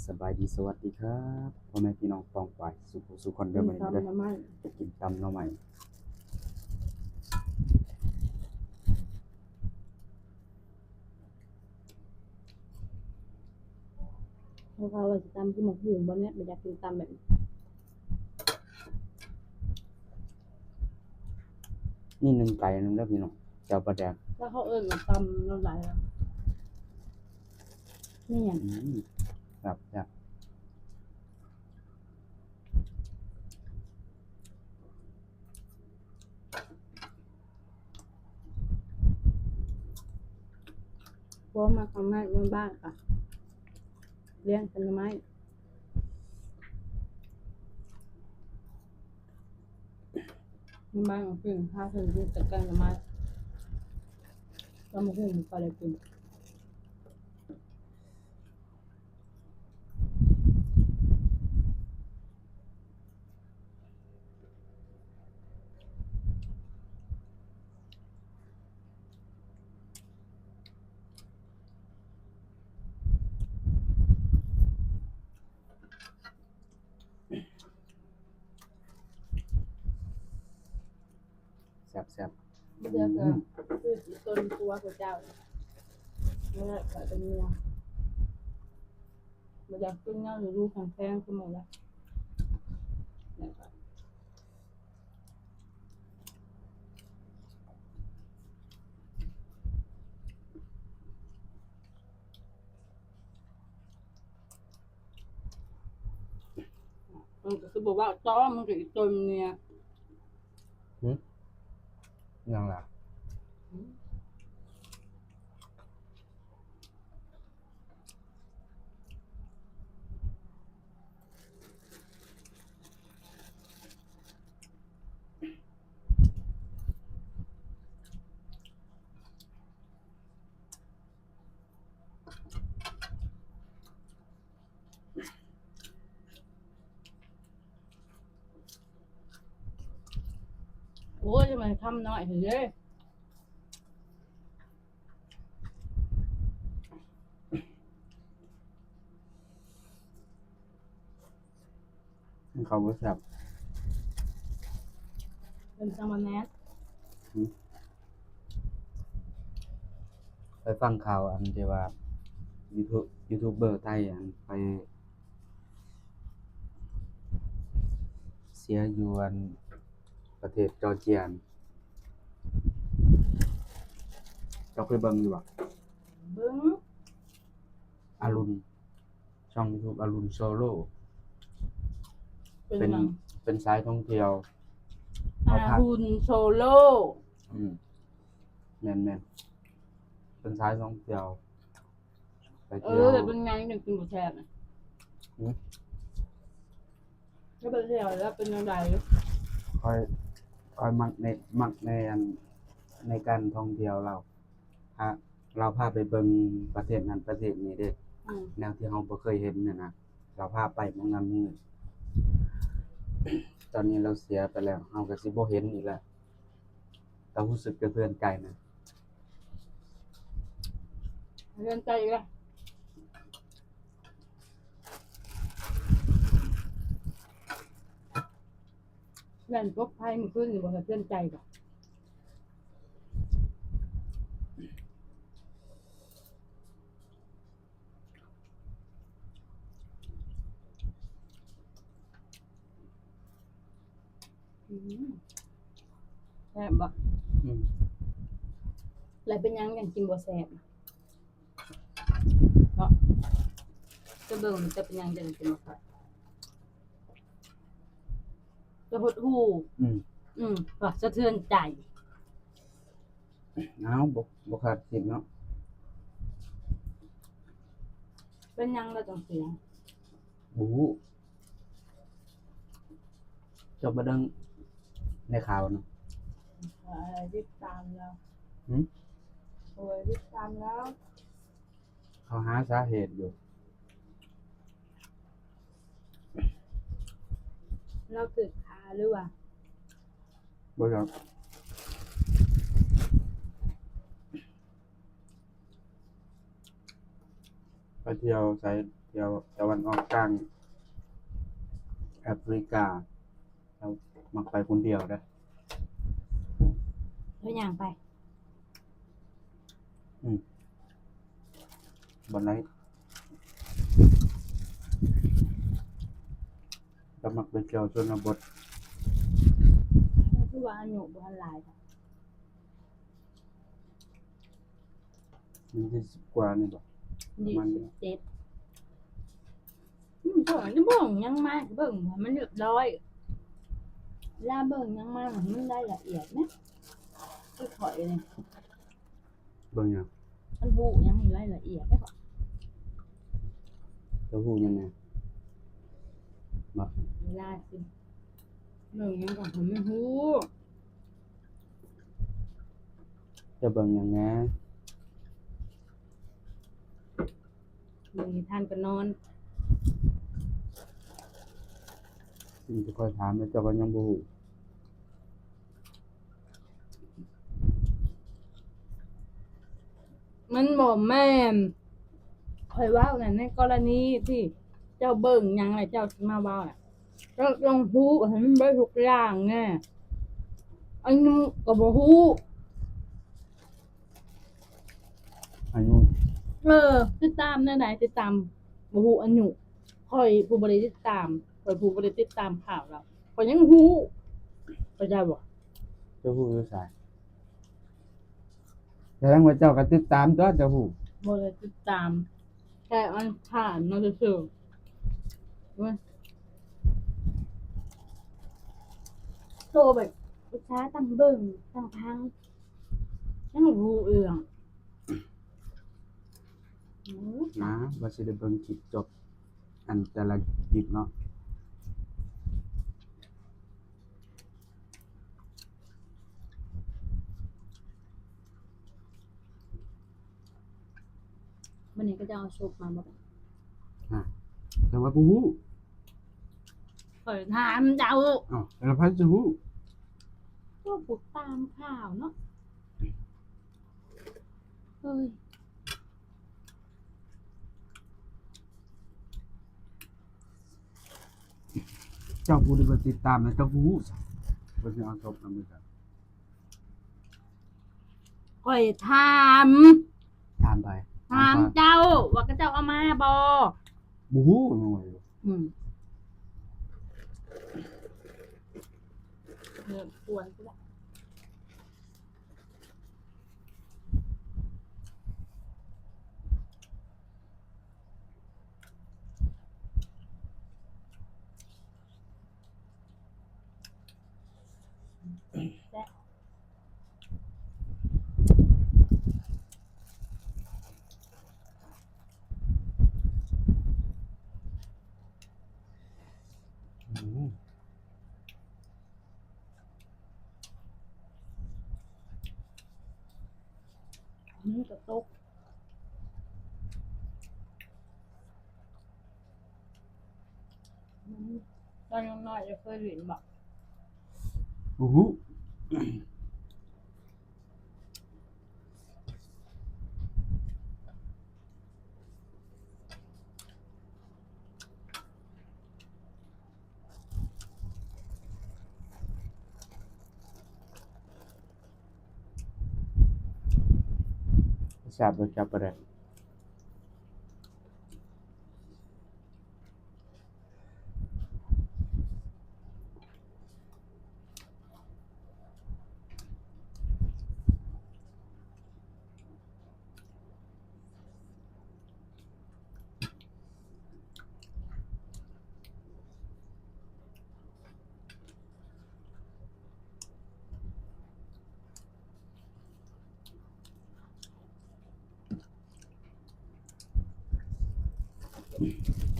ສະບາຍດີ ສະຫວັດດີຄັບ ພໍ່ແມ່ພີ່ນ້ອງປ້ອງປາຍສູ່ຜູ້ສູ່ຄົນເດີ. ມື້ນີ້ເດີ ກິນຕຳໜໍ່ໄມ້ ເພາະວ່າຊິຕຳຄືໝາກຫຸ່ງບໍ່ແນ່ ບໍ່ຢາກກິນຕຳແບບນີ້. ມີໜຶ່ງໄກ່ນຳເດີພີ່ນ້ອງ ແຈ່ວປາແດກ ແລ້ວເຂົາເອີ້ນວ່າຕຳແນວໃດ? ມີຫຍັງ? ອືມ ແຊບໆ. ບໍ່ມັກໜໍ່ໄມ້ ຢູ່ບ້ານກະລ້ຽງແຕ່ໜໍ່ໄມ້ ຢູ່ບ້ານກະກິນ ພາເພິ່ນກິນແຕ່ແກງໜໍ່ໄມ້ ຕຳບັກຫຸ່ງບໍ່ຄ່ອຍໄດ້ກິນ. ແຊບໆ ບໍ່ເຊື່ອກໍ ອືມ ຄືຕົ້ນຄົວເຈົ້າ ແລ້ວກໍເປັນເມຍ ບໍ່ຢາກກິນຫຍັງ ຢູ່ແພງໆ ຄືໝູ່ລະ ແລ້ວກໍ ມັນກໍຄືບໍ່ເວົ້າຕໍ່ ມັນກໍອີຕົນເມຍ. ຫຶ? ຫຍັງລະ? ໂອ້ຍ ທຳໄມຄຳນ້ອຍແທ້ເດ. ມັນເຂົ້າບໍ່ແຊບ ເປັນຈັ່ງວ່າແນ່. ຫຶ? ໄປຟັງຂ່າວອັນທີ່ວ່າ ຢູທູບ ຢູທູບເບີໄທອັນໄປເສຍຢູ່ອັນປະເທດຈໍເຈຍ ເຈົ້າເຄີຍເບິ່ງຢູ່ບໍ່? ເບິ່ງ ອາລຸນ ຊ່ອງຢູທູບອາລຸນໂຊໂລ ເປັນ ເປັນຫຍັງ? ເປັນສາຍທ່ອງທ່ຽວ ອາລຸນໂຊໂລ ອືມ ແມ່ນໆ ເປັນສາຍທ່ອງທ່ຽວ ໄປ ເອີ ທ່ຽວ ແລ້ວເປັນຫຍັງຈັ່ງກິນບໍ່ແຊບນະ? ຫື? ແລ້ວໄປທ່ຽວແລ້ວເປັນແນວໃດ? ຂ້ອຍ ຂ້ອຍມັກໃນ ມັກໃນອັນ ໃນການທ່ອງທ່ຽວລາວ ພາ ລາວພາໄປເບິ່ງປະເທດນັ້ນປະເທດນີ້ເດ້ ອືມ ແນວທີ່ເຮົາບໍ່ເຄີຍເຫັນຫັ້ນນະ ລາວພາໄປໝ່ອງນັ້ນໝ່ອງນີ້ ຕອນນີ້ລາວເສຍໄປແລ້ວ ເຮົາກໍຊິບໍ່ເຫັນອີກແລ້ວ. ກໍຮູ້ສຶກສະເທືອນໃຈນະ ສະເທືອນໃຈອີກແລ້ວ ແມ່ນກົບໄພມື້ຄືນນີ້ບໍ່ສະເທືອນໃຈບໍ່? ອືມ ແຊບບໍ່? ອືມ ແລ້ວເປັນຫຍັງຈັ່ງກິນບໍ່ແຊບເນາະ? ຈະເບິ່ງ ຈະເປັນຫຍັງຈັ່ງກິນບໍ່ແຊບ? ຈະຫົດຫູ່ ອືມ ອືມ ວ່າສະເທືອນໃຈ. ອ້າວ ບໍ່ ບໍ່ຄາດຄິດເນາະ ເປັນຫຍັງລະຈັ່ງເສຍ? ບໍ່ຮູ້ ເຈົ້າບໍ່ໄດ້ໃນຂ່າວເນາະ? ເອີ ຕິດຕາມແລ້ວ ຫື? ໂອ້ຍ ຕິດຕາມແລ້ວ ເຂົາຫາສາເຫດຢູ່ ລາວຖືກຂ້າຫຼືວ່າ ບໍ່ຈັກ. ໄປທ່ຽວໃສ? ທ່ຽວຕາເວັນອອກກາງແອຟຣິກາ. ລາວມັກໄປຄົນດຽວເດ້. ລາວຍ່າງໄປ? ອືມ ບ່ອນໃດ? ລາວມັກໄປທ່ຽວຊົນນະບົດ. ຄືວ່າອາຍຸບໍ່ທັນຫຼາຍ. ມັນສີ່ສິບກວ່ານີ້ບໍ? ຍີ່ສິບເຈັດ. ອືມ ຂ້ອຍຈະເບິ່ງຫຍັງມາ ເບິ່ງໃຫ້ມັນຮຽບຮ້ອຍ. ເວລາເບິ່ງຫຍັງມາ ໃຫ້ມັນລາຍລະອຽດນະ. ຄືຂ້ອຍນີ້ ເບິ່ງຫຍັງ? ມັນຮູ້ຫຍັງໃຫ້ລາຍລະອຽດເດ້. ເຈົ້າຮູ້ຫຍັງແດ່? ບໍ່ ເວລາຊິເບິ່ງຫຍັງກໍໃຫ້ມັນຮູ້. ເຈົ້າເບິ່ງຫຍັງແດ່? ເບິ່ງນິທານກໍນອນ. ສິ່ງທີ່ຂ້ອຍຖາມແລ້ວເຈົ້າກໍຍັງບໍ່ຮູ້. ມັນບໍ່ແມ່ນ. ຂ້ອຍເວົ້ານັ້ນ ໃນກໍລະນີທີ່ເຈົ້າເບິ່ງຫຍັງແລ້ວເຈົ້າຊິມາເວົ້ານະ. ເຈົ້າຕ້ອງຮູ້ໃຫ້ມັນເບິດທຸກຢ່າງແນ່. ອາຍຸກໍບໍ່ຮູ້. ອາຍຸ ເອີ ຕິດຕາມແນວໃດ? ຕິດຕາມ ບໍ່ຮູ້ອາຍຸ. ຂ້ອຍຜູ້ບໍ່ໄດ້ຕິດຕາມ ຂ້ອຍຜູ້ບໍ່ໄດ້ຕິດຕາມຂ່າວລາວ ຂ້ອຍຍັງຮູ້. ເຂົ້າໃຈບໍ່? ເຈົ້າຮູ້ຢູ່ໃສ? ສະແດງວ່າເຈົ້າກໍຕິດຕາມຕົວະ ເຈົ້າຮູ້. ບໍ່ໄດ້ຕິດຕາມ ແຄ່ມັນຜ່ານມາຊື່ໆ. ໂອ້ຍ ໂທໄປປຶກສາຕັ້ງເບິ່ງຕັ້ງຟັງ ຍັງບໍ່ຮູ້ເລື່ອງ. ນະ ວ່າຊິໄດ້ເບິ່ງຄລິບຈົບ ອັນແຕ່ລະຄລິບເນາະ. ມື້ນີ້ເຂົາເຈົ້າເອົາສົບມາບໍ່? ຮະ ແຕ່ວ່າບໍ່ຮູ້. ຂ້ອຍຖາມເຈົ້າ. ອ້າວ ແລ້ວໃຜຈະຮູ້? ກໍຜູ້ຕາມຂ່າວເນາະ. ເອີຍ ເຈົ້າຜູ້ທີ່ບໍ່ຕິດຕາມນະ ເຈົ້າຮູ້ຊະ ເພິ່ນຊິເອົາສົບນຳຄືກັນ. ຂ້ອຍຖາມ. ຖາມໃຜ? ຖາມເຈົ້າວ່າເຂົາເຈົ້າເອົາມາບໍ່? ບໍ່ຮູ້. ອືມ ເລີ່ມກວນພຸ້ນລະ. ອືມ ມັນກະຕົກ. ອືມ ຕອນຍັງນ້ອຍເຈົ້າເຄີຍຫຼິ້ນບໍ່? ບໍ່ຮູ້. ແຊບເລີຍ ຈັບປາແດກ. ອືມ